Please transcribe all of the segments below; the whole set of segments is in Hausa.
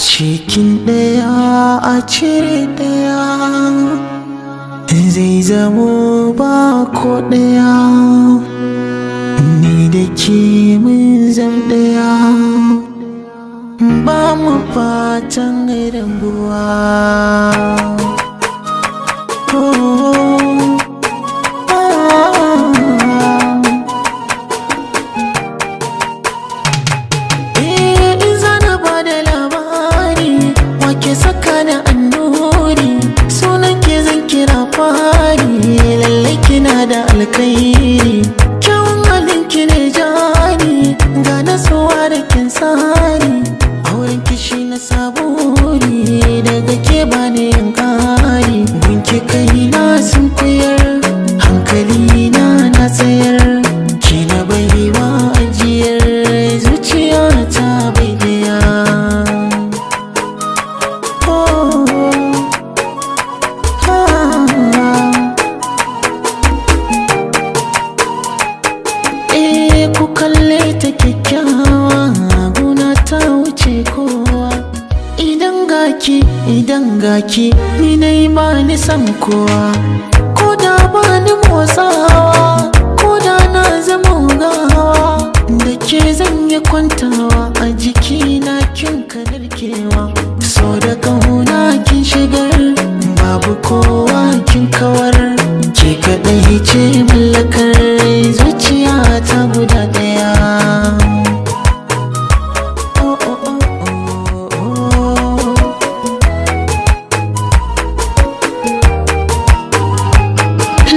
Cikin ɗaya a cire ɗaya, zai zamo ba ko ɗaya. Ni da ke mun zam ɗaya, ba mu fatan rabuwa. Oh, ah. Eh, in zana ba da labari, wake saka da annuri, sunan ke zan kira fari. Lallai kina da alkhairi, kyawun halin ki ne jari, ga nasuwa da kin tsari. Auren kishi na saburi, daga ke bani yin ƙari. Gunki kai na sun koyar, hankali na na tsayar, ki na baiwa ajiyar zuciya ta bai daya. Oh, ah. Eh, ku kalle ta kyakkyawa, guna ta wuce kowa. Idan gaki, idan gaki, ni dai ba ni san kowa. Ko da ba ni motsawa, ko da na zama gawa, da ke zan yi kwantawa, a jikina kin kadarkewa. So da kauna kin shigar, babu kowa kin kawar, ke kaɗai ce mallakar zuciya ta guda ɗaya. Oh, oh, oh, oh, oh.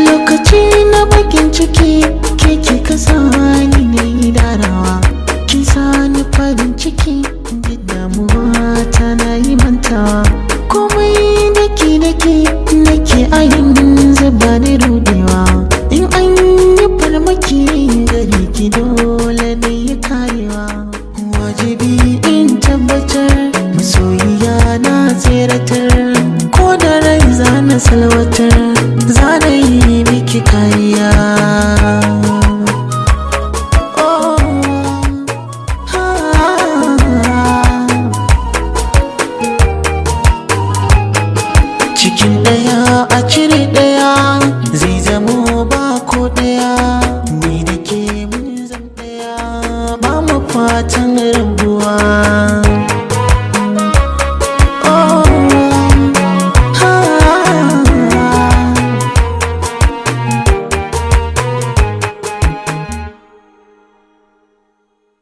Lokaci na bakin ciki, ke kika sani na yi darawa, kin sani farin ciki, duk damuwa ta na yi mantawa. Komai daki daki nake a yanzu ba ni rudewa. In an yi farmaki gari ki, dole ne yi karewa. Wajibi in tabbatar masoyiya na tseratar, ko da rai zana salwatar, zana yi miki kariya. Oh, ah. Cikin ɗaya a cire ɗaya, zai zamo ba ko ɗaya. Ni da ke mun zam ɗaya, ba mu fatan rabuwa.